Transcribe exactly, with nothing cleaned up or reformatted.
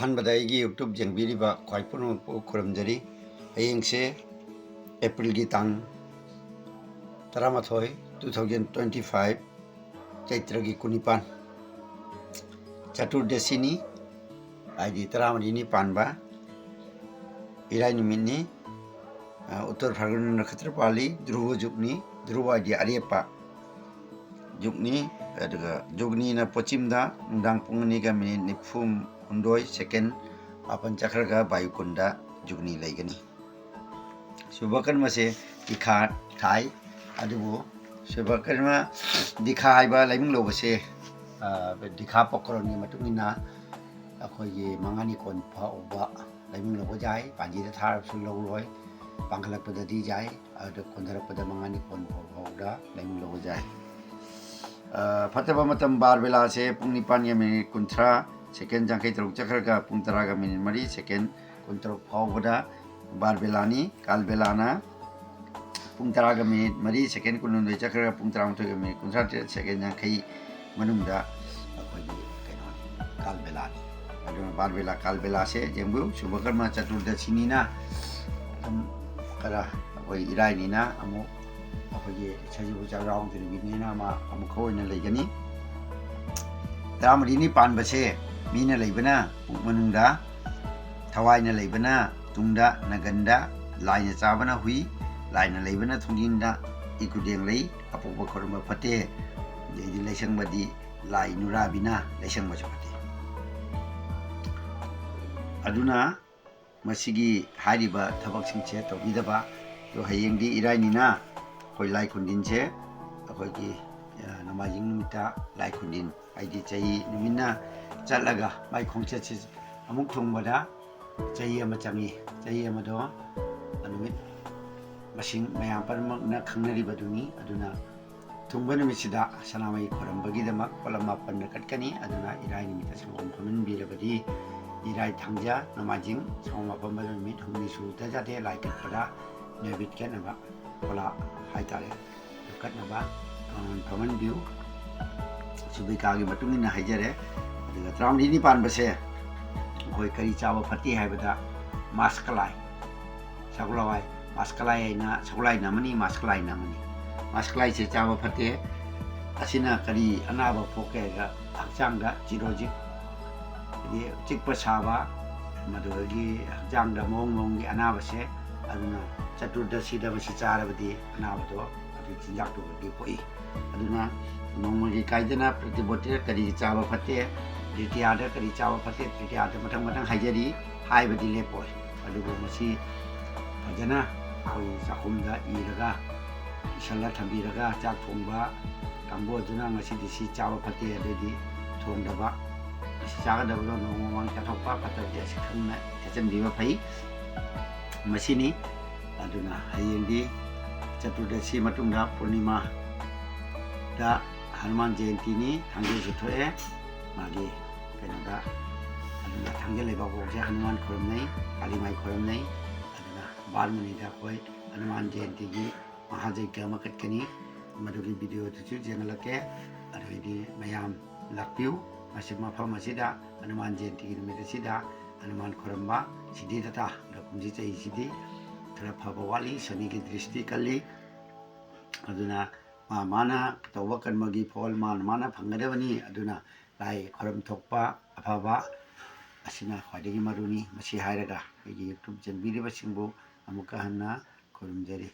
ꯑꯍꯥꯟꯕꯗ ꯑꯩꯒꯤ YouTube ꯌꯦꯡꯕꯤꯔꯤꯕ ꯈ꯭ꯋꯥꯏ ꯄꯨꯝꯅꯃꯛꯄꯨ ꯈꯨꯔꯨꯝꯖꯔꯤ꯫ ꯍꯌꯦꯡꯁꯦ ꯑꯦꯄ꯭ꯔꯤꯜꯒꯤ ꯇꯥꯡ ꯇꯔꯥꯃꯥꯊꯣꯏ, two thousand twenty five, ꯆꯩꯇ꯭ꯔꯒꯤ ꯀꯨꯟꯅꯤꯄꯥꯟ, ꯆꯇꯨꯔꯗꯁꯤꯅꯤ, ꯍꯥꯏꯗꯤ ꯇꯔꯥꯃꯔꯤꯅꯤ ꯄꯥꯟꯕ ꯏꯔꯥꯏ ꯅꯨꯃꯤꯠꯅꯤ꯫ ꯑ, ꯎꯠꯇꯔ ꯐꯥꯜꯒꯨꯅꯤ ꯅꯈꯇ꯭ꯔ ꯄꯥꯜꯂꯤ, ꯙ꯭ꯔꯨꯕ ꯖꯨꯒꯅꯤ, ꯙ꯭ꯔꯨꯕ ꯍꯥꯏꯗꯤ ꯑꯔꯦꯞꯄ ꯖꯨꯒꯅꯤ꯫ ꯑꯗꯨꯒ ꯖꯨꯒꯅꯤꯅ ꯄꯣꯆꯤꯝꯗ ꯅꯨꯡꯗꯥꯡ ꯄꯨꯡ ꯑꯅꯤꯒ ꯃꯤꯅꯤꯠ ꯅꯤꯐꯨ ꯍꯨꯝꯗꯣꯏ, ꯁꯦꯀꯦꯟ ꯃꯥꯄꯟ ꯆꯠꯈ꯭ꯔꯒ ꯚꯥꯌꯨꯀꯨꯟꯗ ꯖꯨꯒꯅꯤ ꯂꯩꯒꯅꯤ꯫ ꯁꯨꯚꯀꯔꯃꯁꯦ ꯗꯤꯈꯥ ꯊꯥꯏ, ꯑꯗꯨꯕꯨ ꯁꯨꯚꯀꯔꯃ ꯗꯤꯈꯥ ꯍꯥꯏꯕ ꯂꯥꯏꯃꯤꯡ ꯂꯧꯕꯁꯦ, ꯑ, ꯗꯤꯈꯥ ꯄꯣꯀ꯭ꯔꯣꯟꯒꯤ ꯃꯇꯨꯡ ꯏꯟꯅ ꯑꯩꯈꯣꯏꯒꯤ ꯃꯉꯥꯅꯤ ꯀꯣꯟ ꯐꯥꯎꯕ ꯂꯥꯏꯃꯤꯡ ꯂꯧꯕ ꯌꯥꯏ꯫ ꯄꯥꯟꯖꯤꯗ ꯊꯥꯔꯕꯁꯨ ꯂꯧꯔꯣꯏ, ꯄꯥꯡꯈꯠꯂꯛꯄꯗꯗꯤ ꯌꯥꯏ, ꯑꯗꯨ ꯀꯣꯟꯊꯔꯛꯄꯗ ꯃꯉꯥꯅꯤ ꯀꯣꯟ ꯐꯥꯎꯕ ꯂꯥꯏꯃꯤꯡ ꯂꯧꯕ ꯌꯥꯏ꯫ ꯑ, ꯐꯠꯇꯕ ꯃꯇꯝ ꯕꯥꯔ ꯕꯦꯂꯥꯁꯦ ꯄꯨꯡ ꯅꯤꯄꯥꯟꯒ ꯃꯤꯅꯤꯠ ꯀꯨꯟꯊ꯭ꯔꯥ, ꯁꯦꯀꯦꯟ ꯌꯥꯡꯈꯩ ꯇꯔꯨꯛ ꯆꯠꯈ꯭ꯔꯒ ꯄꯨꯡ ꯇꯔꯥꯒ ꯃꯤꯅꯤꯠ ꯃꯔꯤ, ꯁꯦꯀꯦꯟ ꯀꯨꯟꯇꯔꯨꯛ ꯐꯥꯎꯕꯗ ꯕꯥꯔ ꯕꯦꯂꯥꯅꯤ꯫ ꯀꯥꯜ ꯕꯦꯂꯥꯅ ꯄꯨꯡ ꯇꯔꯥꯒ ꯃꯤꯅꯤꯠ ꯃꯔꯤ, ꯁꯦꯀꯦꯟ ꯀꯨꯟꯍꯨꯝꯗꯣꯏ ꯆꯠꯈ꯭ꯔꯒ ꯄꯨꯡ ꯇꯔꯥꯃꯥꯊꯣꯏꯒ ꯃꯤꯅꯤꯠ ꯀꯨꯟꯊ꯭ꯔꯥ ꯇꯔꯦꯠ, ꯁꯦꯀꯦꯟ ꯌꯥꯡꯈꯩ ꯃꯅꯨꯡꯗ ꯑꯩꯈꯣꯏꯒꯤ ꯀꯩꯅꯣꯅꯤ, ꯀꯥꯜ ꯕꯦꯂꯥꯅꯤ꯫ ꯑꯗꯨꯅ ꯕꯥꯔ ꯕꯦꯂꯥ, ꯀꯥꯜ ꯕꯦꯂꯥꯁꯦ ꯌꯦꯡꯕꯤꯌꯨ꯫ ꯁꯨꯚꯀꯔꯃ ꯆꯇꯨꯔꯗꯁꯤꯅꯤꯅ ꯑꯗꯨꯝ ꯈꯔ, ꯑꯩꯈꯣꯏ ꯏꯔꯥꯏꯅꯤꯅ ꯑꯃꯨꯛ ꯑꯩꯈꯣꯏꯒꯤ ꯁꯖꯤꯕꯨ ꯆꯩꯔꯥꯎꯗ꯭ꯔꯤꯕꯅꯤꯅ ꯑꯃ ꯑꯃꯨꯛꯀ ꯑꯣꯏꯅ ꯂꯩꯒꯅꯤ꯫ ꯇꯔꯥꯃꯔꯤꯅꯤ ꯄꯥꯟꯕꯁꯦ ꯃꯤꯅ ꯂꯩꯕꯅ ꯄꯨꯛ ꯃꯅꯨꯡꯗ, ꯊꯋꯥꯏꯅ ꯂꯩꯕꯅ ꯇꯨꯡꯗ, ꯅꯪꯒꯟꯗ, ꯂꯥꯏꯅ ꯆꯥꯕꯅ ꯍꯨꯏ, ꯂꯥꯏꯅ ꯂꯩꯕꯅ ꯊꯣꯡꯖꯤꯟꯗ, ꯏꯀꯨꯗꯦꯡ ꯂꯩ, ꯑꯄꯣꯛꯄ ꯈꯨꯔꯨꯝꯕ ꯐꯠꯇꯦ, ꯑꯗꯩꯗꯤ ꯂꯩꯁꯪꯕꯗꯤ ꯂꯥꯏ ꯅꯨꯔꯥꯕꯤꯅ ꯂꯩꯁꯪꯕꯁꯨ ꯐꯠꯇꯦ꯫ ꯑꯗꯨꯅ ꯃꯁꯤꯒꯤ ꯍꯥꯏꯔꯤꯕ ꯊꯕꯛꯁꯤꯡꯁꯦ ꯇꯧꯕꯤꯗꯕ꯫ ꯑꯗꯣ ꯍꯌꯦꯡꯗꯤ ꯏꯔꯥꯏꯅꯤꯅ ꯑꯩꯈꯣꯏ ꯂꯥꯏ ꯈꯨꯟꯗꯤꯟꯁꯦ, ꯑꯩꯈꯣꯏꯒꯤ, ꯑ, ꯅꯣꯡꯃꯥꯏꯖꯤꯡ ꯅꯨꯃꯤꯠꯇ ꯂꯥꯏ ꯈꯨꯟꯗꯤꯟ, ꯍꯥꯏꯗꯤ ꯆꯍꯤ ꯅꯨꯃꯤꯠꯅ ꯆꯠꯂꯒ ꯃꯥꯏ ꯈꯣꯡꯆꯠꯁꯤ ꯑꯃꯨꯛ ꯊꯨꯡꯕꯗ ꯆꯍꯤ ꯑꯃ ꯆꯪꯏ꯫ ꯆꯍꯤ ꯑꯃꯗꯣ ꯅꯨꯃꯤꯠ ꯃꯁꯤꯡ ꯃꯌꯥꯝ ꯄꯨꯝꯅꯃꯛꯅ ꯈꯪꯅꯔꯤꯕꯗꯨꯅꯤ꯫ ꯑꯗꯨꯅ ꯊꯨꯡꯕ ꯅꯨꯃꯤꯠꯁꯤꯗ ꯁꯅꯥꯃꯍꯤ ꯈꯣꯏꯔꯝꯕꯒꯤꯗꯃꯛ ꯄꯣꯠꯂꯝ ꯃꯥꯄꯟꯅ ꯀꯠꯀꯅꯤ꯫ ꯑꯗꯨꯅ ꯏꯔꯥꯏ ꯅꯨꯃꯤꯠꯇ ꯁꯪꯒꯣꯝ ꯈꯣꯝꯖꯤꯟꯕꯤꯔꯕꯗꯤ, ꯏꯔꯥꯏ, ꯊꯥꯡꯖ, ꯅꯣꯡꯃꯥꯏꯖꯤꯡ, ꯁꯪꯒꯣꯝ ꯑꯐꯝꯕ ꯅꯨꯃꯤꯠ ꯍꯨꯝꯅꯤ ꯁꯨꯗ ꯌꯥꯗꯦ ꯂꯥꯏ ꯀꯠꯄꯗ ꯅꯩꯕꯤꯠ ꯀꯠꯅꯕ ꯄꯣꯂꯥ ꯍꯥꯏꯇꯥꯔꯦ, ꯑꯗꯨ ꯀꯠꯅꯕ ꯐꯝꯍꯟꯕꯤꯌꯨ꯫ ꯁꯨꯕꯤꯀꯥꯒꯤ ꯃꯇꯨꯡ ꯏꯟꯅ ꯍꯥꯏꯖꯔꯦ꯫ ꯑꯗꯨꯒ ꯇꯔꯥꯃꯔꯤꯅꯤ ꯄꯥꯟꯕꯁꯦ ꯑꯩꯈꯣꯏ ꯀꯔꯤ ꯆꯥꯕ ꯐꯠꯇꯦ ꯍꯥꯏꯕꯗ ꯃꯥꯁꯀꯂꯥꯏ, ꯁꯒꯣꯜ ꯍꯋꯥꯏ, ꯃꯥꯁꯀꯂꯥꯏ ꯍꯥꯏꯅ, ꯁꯒꯣꯜ ꯍꯋꯥꯏꯅ ꯑꯃꯅꯤ, ꯃꯥꯁꯀꯂꯥꯏꯅ ꯑꯃꯅꯤ꯫ ꯃꯥꯁꯀꯂꯥꯏꯁꯦ ꯆꯥꯕ ꯐꯠꯇꯦ꯫ ꯑꯁꯤꯅ ꯀꯔꯤ ꯑꯅꯥꯕ ꯄꯣꯛꯀꯦ ꯍꯥꯏꯔꯒ ꯍꯛꯆꯥꯡꯗ ꯆꯤꯔꯣꯖꯤꯠ, ꯍꯥꯏꯗꯤ ꯆꯤꯛꯄ ꯁꯥꯕ, ꯃꯗꯨꯗꯒꯤ ꯍꯛꯆꯥꯡꯗ ꯃꯑꯣꯡ ꯃꯑꯣꯡꯒꯤ ꯑꯅꯥꯕꯁꯦ, ꯑꯗꯨꯅ ꯆꯇꯨꯔꯗꯁꯤꯗ ꯃꯁꯤ ꯆꯥꯔꯕꯗꯤ ꯑꯅꯥꯕꯗꯣ ꯑꯗꯨ ꯆꯤꯟꯖꯥꯛꯇꯨꯗꯒꯤ ꯄꯣꯛꯏ꯫ ꯑꯗꯨꯅ ꯅꯣꯡꯃꯒꯤ ꯀꯥꯏꯗꯅ ꯄ꯭ꯔꯇꯤꯕꯣꯇꯤꯗ ꯀꯔꯤ ꯆꯥꯕ ꯐꯠꯇꯦ, ꯇ꯭ꯔꯤꯇꯤꯌꯥꯗ ꯀꯔꯤ ꯆꯥꯕ ꯐꯠꯇꯦ, ꯇ꯭ꯔꯤꯇꯤꯌꯥꯗ ꯃꯊꯪ ꯃꯊꯪ ꯍꯥꯏꯖꯔꯤ, ꯍꯥꯏꯕꯗꯤ ꯂꯦꯞꯄꯣꯏ꯫ ꯑꯗꯨꯕꯨ ꯃꯁꯤ ꯐꯖꯅ ꯑꯩꯈꯣꯏ ꯆꯥꯛꯈꯨꯝꯗ ꯏꯔꯒ ꯏꯁꯜꯂ ꯊꯝꯕꯤꯔꯒ, ꯆꯥꯛ ꯊꯣꯡꯕ ꯀꯥꯡꯕꯨ ꯑꯗꯨꯅ ꯉꯁꯤꯗꯤ ꯁꯤ ꯆꯥꯕ ꯐꯠꯇꯦ ꯑꯗꯨꯗꯤ ꯊꯣꯡꯗꯕ, ꯃꯁꯤ ꯆꯥꯒꯗꯕꯗꯣ ꯅꯣꯡꯃ ꯃꯃꯥꯡ ꯆꯥꯊꯣꯛꯄ ꯐꯠꯇꯕꯗꯤ ꯑꯁꯤ ꯈꯪꯅ ꯍꯦꯠꯆꯟꯕꯤꯕ ꯐꯩ꯫ ꯃꯁꯤꯅꯤ꯫ ꯑꯗꯨꯅ ꯍꯌꯦꯡꯗꯤ ꯆꯇꯨꯔꯗꯁꯤ ꯃꯇꯨꯡꯗ ꯄꯨꯔꯅꯤꯃꯥꯗ ꯍꯅꯨꯃꯥꯟ ꯖꯌꯟꯇꯤꯅꯤ, ꯊꯥꯡꯖꯁꯨ ꯊꯣꯛꯑꯦ ꯃꯥꯒꯤ ꯀꯩꯅꯣꯗ꯫ ꯑꯗꯨꯅ ꯊꯥꯡꯖ ꯂꯩꯕꯥꯛꯄꯣꯛꯁꯦ ꯍꯅꯨꯃꯥꯟ ꯈꯨꯔꯨꯝꯅꯩ, ꯀꯥꯂꯤꯃꯥꯏ ꯈꯨꯔꯨꯝꯅꯩ꯫ ꯑꯗꯨꯅ ꯕꯥꯔꯃꯅꯤꯗ ꯑꯩꯈꯣꯏ ꯍꯅꯨꯃꯥꯟ ꯖꯌꯟꯇꯤꯒꯤ ꯃꯍꯥꯖꯩꯒ ꯑꯃ ꯀꯠꯀꯅꯤ꯫ ꯃꯗꯨꯒꯤ ꯚꯤꯗꯤꯑꯣꯗꯨꯁꯨ ꯌꯦꯡꯍꯜꯂꯛꯀꯦ꯫ ꯑꯗꯨꯗꯤ ꯃꯌꯥꯝ ꯂꯥꯛꯄꯤꯌꯨ꯫ ꯃꯁꯤ ꯃꯐꯝ ꯑꯁꯤꯗ ꯍꯅꯨꯃꯥꯟ ꯖꯌꯟꯇꯤꯒꯤ ꯅꯨꯃꯤꯠ ꯑꯁꯤꯗ ꯍꯅꯨꯃꯥꯟ ꯈꯨꯔꯨꯝꯕ ꯁꯤꯗꯤꯗꯇꯥ꯫ ꯑꯗꯣ ꯀꯨꯝꯁꯤ ꯆꯍꯤꯁꯤꯗꯤ ꯈꯔ ꯐꯕ ꯋꯥꯠꯂꯤ, ꯁꯅꯤꯒꯤ ꯗ꯭ꯔꯤꯁꯇꯤ ꯀꯜꯂꯤ꯫ ꯑꯗꯨꯅ ꯃꯥ ꯃꯥꯅ ꯇꯧꯕ ꯀꯔꯃꯒꯤ ꯐꯣꯜ ꯃꯥꯅ ꯃꯥꯅ ꯐꯪꯒꯗꯕꯅꯤ꯫ ꯑꯗꯨꯅ ꯂꯥꯏ ꯈꯨꯔꯨꯝ ꯊꯣꯛꯄ ꯑꯐꯕ ꯑꯁꯤꯅ ꯈ꯭ꯋꯥꯏꯗꯒꯤ ꯃꯔꯨꯅꯤ꯫ ꯃꯁꯤ ꯍꯥꯏꯔꯒ ꯑꯩꯒꯤ YouTube ꯆꯦꯟꯕꯤꯔꯤꯕꯁꯤꯡꯕꯨ ꯑꯃꯨꯛꯀ ꯍꯟꯅ ꯈꯨꯔꯨꯝꯖꯔꯤ꯫